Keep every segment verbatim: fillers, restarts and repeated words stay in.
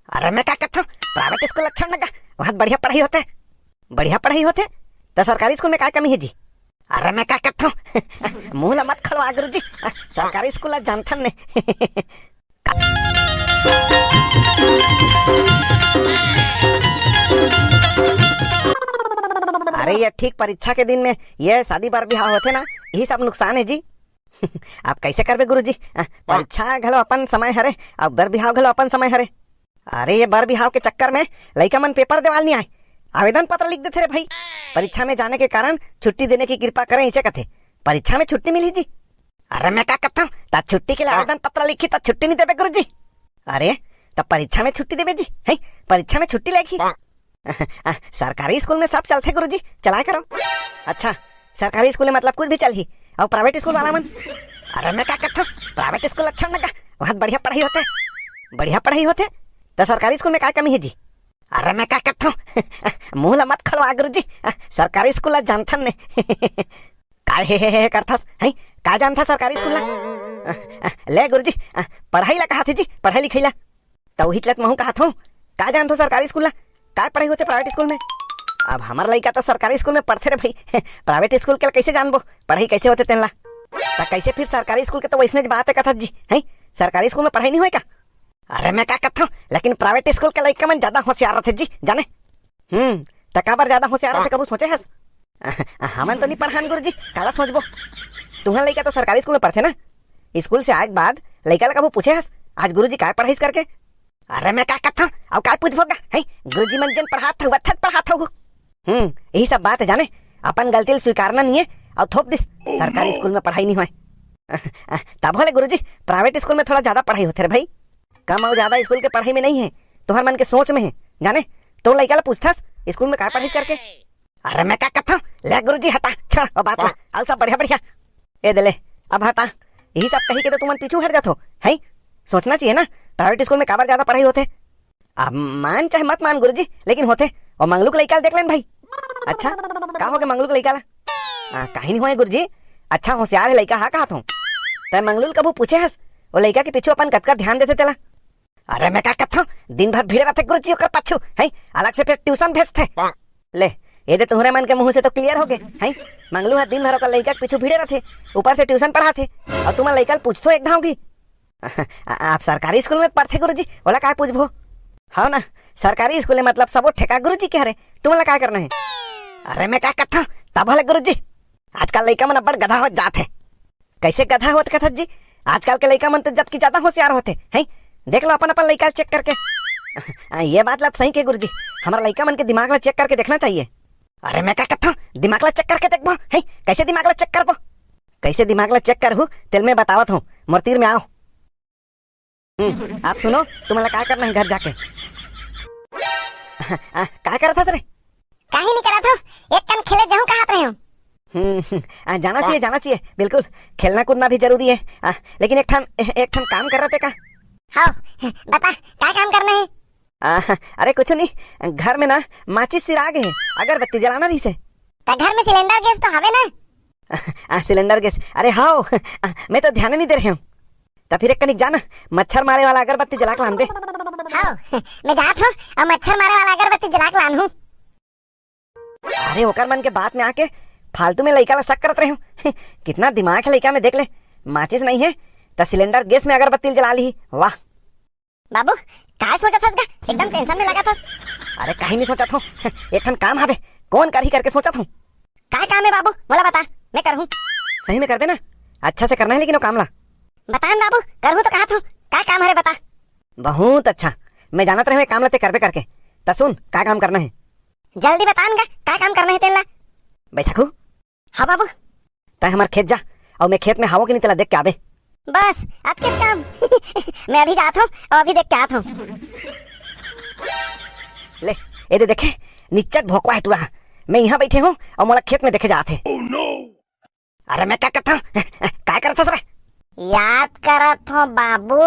अरे मैं का कथंव, प्राइवेट स्कूल अच्छा नगा, वहां बढ़िया पढ़ाई होथे। बढ़िया पढ़ाई होथे, त सरकारी स्कूल में का कमी हे जी? अरे मैं का कथंव, मुंह ला मत खलवा गुरुजी, सरकारी स्कूल ला जानथन ने। अरे ये ठीक परीक्षा के दिन में ये शादी बर बिहाव होथे ना, यही सब नुकसान हे जी। अब कैसे करबे गुरुजी? आ, परीक्षा घलो अपन समय हरे, अउ बर बिहाव घलो अपन समय हरे। अरे ये बर बिहाव के चक्कर में लइका मन पेपर देवाल नहीं आए, आवेदन पत्र लिख देथे रे भाई। परीक्षा में जाने के कारण छुट्टी देने की कृपा करें, इसे कथे। परीक्षा में छुट्टी मिली जी? अरे मैं का कथंव, त छुट्टी के लिए आवेदन पत्र लिखी त छुट्टी नहीं देबे गुरुजी? अरे त परीक्षा में छुट्टी देबे जी, है? परीक्षा में छुट्टी लेगी। आ, सरकारी स्कूल में सब चलथे गुरुजी, चलाए करो। अच्छा, सरकारी स्कूल में मतलब कुछ भी चलही, अउ प्राइवेट स्कूल वाला मन? अरे मैं का कथंव, प्राइवेट स्कूल अच्छा नगा, वहां बढ़िया पढ़ाई होथे। बढ़िया पढ़ाई होथे, त सरकारी स्कूल में का कमी हे जी? अरे मैं का कथंव, मुंह ला मत खलवा गुरुजी, सरकारी स्कूल ला जानथन ने। काय हे, हे, हे, हे करथस, हैं? का जानथस सरकारी स्कूल ला? ले गुरुजी, पढ़ाई ला कहाथे जी, पढ़ाई लिखाई ला। त उहिच ला त महूं कहाथंव, का जानथो सरकारी स्कूल ला? काय पढ़ाई होथे प्राइवेट स्कूल में? अब हमर लइका त सरकारी स्कूल में पढ़थे रे भाई, प्राइवेट स्कूल के ला कैसे जानबो, पढ़ाई कैसे होथे तेन ला? त कैसे फिर सरकारी स्कूल के त वैसने बात हे कथस जी, हैं? सरकारी स्कूल में पढ़ाई नहीं होय का? अरे मैं का कथंव, लेकिन प्राइवेट स्कूल के लइका मन ज्यादा होशियार रथे जी, जाने? हम्म, त काबर ज्यादा होशियार रथे, कभू सोचे हस? हमन तो नहीं पढ़ान गुरुजी, काला सोचबो? तुहर लइका तो सरकारी स्कूल में पढ़थे ना, स्कूल से आए के बाद लइका ला कभू पूछे हस, आज गुरुजी काय पढ़ाइस करके? अरे मैं का कथंव, अउ काय पूछबो गा, हैं? गुरुजी मन जेन पढ़ात हव, अच्छा पढ़ात हव। हम्म, यही सब बात हे जाने, अपन गलती ल स्वीकारना नहीं हे, अउ थोप दिस, सरकारी स्कूल में पढ़ाई नहीं होय। तब होले गुरुजी, प्राइवेट स्कूल में थोड़ा ज्यादा पढ़ाई होथे रे भाई। कम अउ ज्यादा स्कूल के पढ़ाई में नहीं हे, तुहर मन के सोच में हे। जाने, तोर लइका ला पूछथस, स्कूल में काय पढ़ाइस करके? अरे मैं का कथंव, ले गुरुजी हटा, छोड़ ओ बात ला, अउ सब बढ़िया बढ़िया। ए दे ले, अब हटा, यही सब कही के तो तुमन पीछू हट जाथो, हैं? सोचना चाहिए ना, प्राइवेट स्कूल में काबर ज्यादा पढ़ाई होथे। अब मान चाहे मत मान गुरुजी, लेकिन होथे। अउ मंगलू के लइका ल देख लेन भाई। अच्छा, का होगे मंगलू के लइका ला? आ, काहीं नहीं होय गुरुजी, अच्छा होशियार हे लइका हा कहाथंव। तैं मंगलू ल कभू पूछे हस, ओ लइका के पीछू अपन कतका ध्यान देथे तेला? अरे मैं का कथंव, दिन भर भिड़े रथे गुरुजी ओकर पाछू, हैं? अलग से फिर ट्यूशन भेजथे। ले, ये दे तुहरे मन के मुंह से तो क्लियर होगे, हैं? मंगलू ह दिन भर ओकर लइका के पीछू भिड़े रथे, ऊपर से ट्यूशन पढ़ाथे, अउ तुमन लइका ल पूछथो एक घांव भी। आ, आप सरकारी स्कूल में पढ़थे गुरुजी, ओला काय पूछबो? हव ना, सरकारी स्कूल में मतलब सबो ठेका गुरुजी के हरे, तुमन ला काय करना हे? अरे मैं का कथंव, तब होले गुरुजी, आजकल लइका मन अब्बड़ गधा होत जात हे। कैसे गधा होत कथस जी? आजकल के लइका मन तो जबकि ज्यादा होशियार होथे, हैं? देख लो अपन अपन लइका ल चेक करके। आ, ये बात ला तो सही कहे गुरुजी, हमर लइका मन के दिमाग ला चेक करके देखना चाहिए। अरे मैं का कथंव, दिमाग ला चेक करके देखबो, हैं? कैसे दिमाग ला चेक करबो? कैसे दिमाग ला चेक करहू, तेला मैं बतावत हंव, मोर तीर में आव। हम्म, आप सुनो, तुमन ला का करना हे घर जाके? आ, का करत हस रे? काहीं नहीं करत हंव, एक कन खेले जाहूं कहत रहेंव। हम्म, आ, जाना चाहिए, जाना चाहिए, बिल्कुल, खेलना कूदना भी जरूरी हे। आ, लेकिन एक ठन, एक ठन काम कर रहे थे का? हव, बता, का काम करना हे? आ, अरे कुछ नहीं, घर में ना माचिस सिरा गे हे, अगरबत्ती जलाना रहिस हे। त घर में सिलेंडर गैस तो हवे ना? आ, सिलेंडर गैस, अरे हव, आ, मैं तो ध्यान नहीं दे रहेंव। त फिर एक कनिक जा ना, मच्छर मारे वाला अगरबत्ती जला के लानबे। हव, मैं जात हंव, अउ मच्छर मारे वाला अगरबत्ती जला के लानहूं। अरे ओकर मन के बात में आके फालतू में लइका ला शक करत रहेंव। कितना दिमाग हे लइका में, देख ले, माचिस नहीं हे त सिलेंडर गैस में अगरबत्ती जला ली। वाह। बाबू, काय सोचत हस गा? एकदम टेंशन में लगत हस। अरे काहीं नहीं सोचत हंव, एक ठन काम हवे, कोन करही करके सोचत हंव। काय काम हे बाबू, मोला बता, मैं करहूं। सही में करबे ना? अच्छा से करना हे लेकिन वो काम ला। बता न बाबू, करहूं तो कहत हंव, काय काम हरे बता। बहुत अच्छा, मैं जानत रहेंव ये काम ला तैं करबे करके। त सुन, का काम करना हे? जल्दी बता न गा, का काम करना हे तेन ला? बैसाखू। हाँ बाबू। तैं हमर खेत जा, अउ मैं खेत में हावों कि नहीं तेला देख के आबे। बस, अतकेच काम। मैं अभी जात हंव, अउ अभी देख के आत हंव। ले, ये दे देखे, निच्चट भोकवा हे टूरा। मैं इहां बैठे हंव, अउ मोला खेत में देखे जात हे। अरे मैं का कथंव, काय करत हस रे? याद करत हंव बाबू,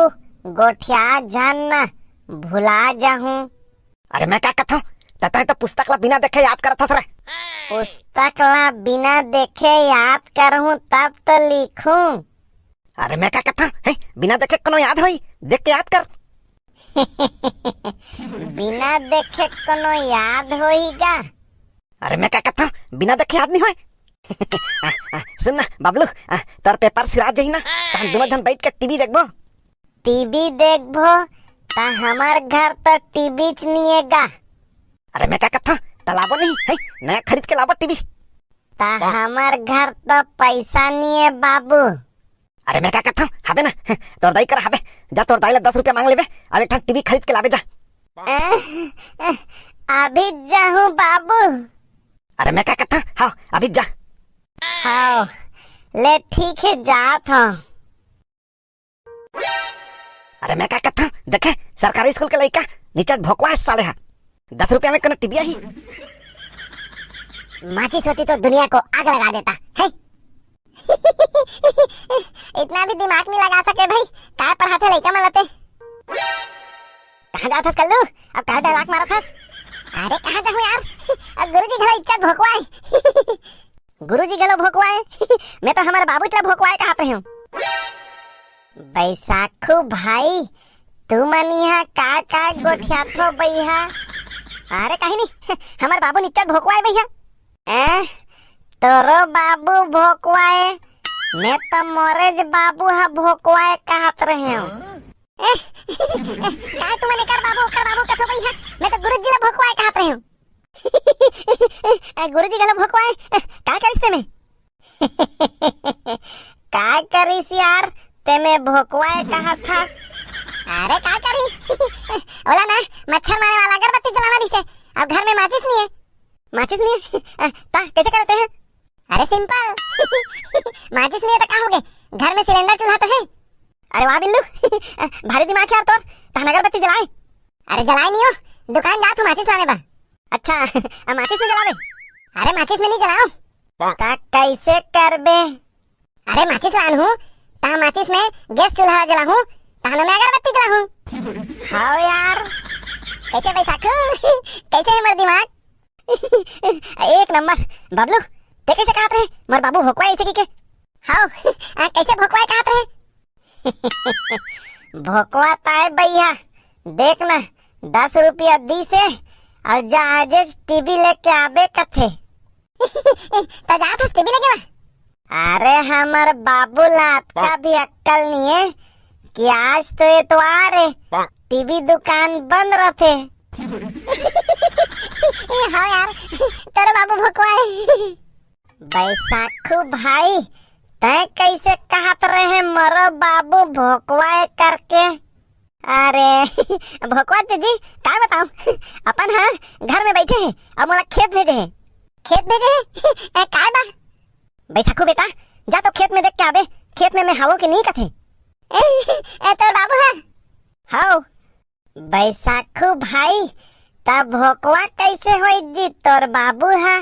गोठिया झन न, भुला जाहूं। अरे मैं का कथंव, त तैं तो पुस्तक ला बिना देखे याद करत हस रे। पुस्तक ला बिना देखे याद करहूं तब तो लिखहूं। अरे मैं का कथंव, हैं? बिना देखे कोनो याद होही? देख के याद कर। बिना देखे कोनो याद होही गा? अरे मैं का कहत हंव, बिना देखे याद नइ होय। आ, आ, सुन ना बबलू, आ, तोर पेपर सिरा जाही ना, त हम दूनों झन बइठ के टीवी देखबो। टीवी देखबो? त हमर घर तो टीवी च नइ हे गा। अरे मैं का कहत हंव, त लाबो नहीं है, नया खरीद के लाबो टीवी। त हमर घर तो पैसा नइ हे बाबू। अरे मैं का कहत हंव, हाबे ना, तोर दाई करा हाबे, जा तोर दाई ला दस रुपया मांग लेबे, अब एक ठन टीवी खरीद के लाबे जा। अभी जाहूं बाबू। अरे मैं का कहत हंव, हाव, अभी जा। हाव, ले ठीक हे, जात हंव। अरे मैं का कहत हंव, देखे, सरकारी स्कूल के लइका निच्चट भोकवा हे साले हा। दस रुपया में कोनो टीवी आही? माचिस होती तो दुनिया को आग लगा देता है। इतना भी दिमाग नहीं लगा सके भाई, काय पढ़ाथे लइका मन ला ते? कहाँ जात हस कल्लू? अब काय dialogue मारत हस? अरे कहाँ जाहूँ यार, अब गुरुजी घलो इच्चट भोकवा हे। गुरुजी घलो भोकवा हे? मैं तो हमर बाबू ला भोकवा हे कहत रहेंव। बैसाखू भाई, तुमन इहाँ का का गोठियाथो बइहा? अरे काहीं नहीं, हमर बाबू निच्चट भोकवा हे बइहा। ए, तोरो बाबू भोकवा हे? मैं तो मोरेच बाबू हा भोकवा हे कहत रहेंव। ए, का तुमन एकर बाबू ओकर बाबू कथो बइहा? मैं तो गुरुजी ला भोकवा हे कहत रहेंव। ए, गुरुजी घलो भोकवा हे, ए, का करिस तेमे? का करिस यार, तेमे भोकवा हे कहत हस? अरे का करी? ओला ना मच्छर मारे वाला अगरबत्ती जलाना रहिसे, अब घर में माचिस नइ हे। माचिस नइ हे? ए, त कइसे करते हैं? अरे simple। माचिस नइ हे त का होगे, घर में सिलेंडर चूल्हा तो हे। अरे वाह बिल्लू, भारी दिमाग हे यार तोर, तहन अगरबत्ती जलाए? अरे जलाए नइ हों, दुकान जात हूँ माचिस लाने बर। अच्छा, अब माचिस में जलाबे? अरे माचिस में नइ जलाओं। त कइसे करबे? अरे माचिस लानहूँ, तहाँ माचिस में गैस चूल्हा जलाहूँ, तहाँ में अगरबत्ती जलाहूँ। हाव यार, कइसे बैसाखू? कइसे हे मोर दिमाग? एक नंबर। बबलू, ते कइसे कहत रहे मोर बाबू भोकवा हे कहिके? हाव, आ, कइसे भोकवा हे कहत रहे? भोकवा ताय बइहा, देख ना, दस रुपया दिसे, अउ जा आजेच टीवी लेके आबे कथे। त जात हस टीवी लेके बा? अरे हमर बाबू ला अतका भी अक्कल नइ हे कि आज तो एतवार हे, टीवी दुकान बंद रथे। ए, हाँ यार, तोर बाबू भोकवा हे। बैसाखू भाई, तैं कइसे कहत रहे मोरो बाबू भोकवा हे करके? अरे भोकवा जीजी, का बताओं, अपन हा घर में बइठे हे अउ मोला खेत भेजे हे। खेत भेजे हे? ए, काय बा? बैसाखू बेटा, जा तो खेत में देख के आबे, खेत में मैं हावों कि नहीं कथे। ए, ए, तोर बाबू हा? हाव। बैसाखू भाई, त भोकवा कइसे होई जी तोर बाबू हा?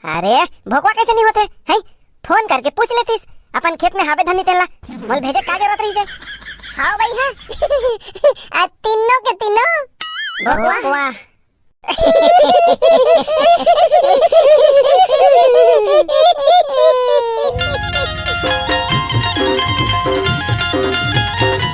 अरे, भोकवा कइसे नहीं होथे? हैं? फोन करके पूछ लेतिस, अपन खेत में हाबे धनी तेला, मोल भेजे का जरूरत रहिसे? हाव बइहा, आ तीनों के तीनों भोकवा। भोकवा।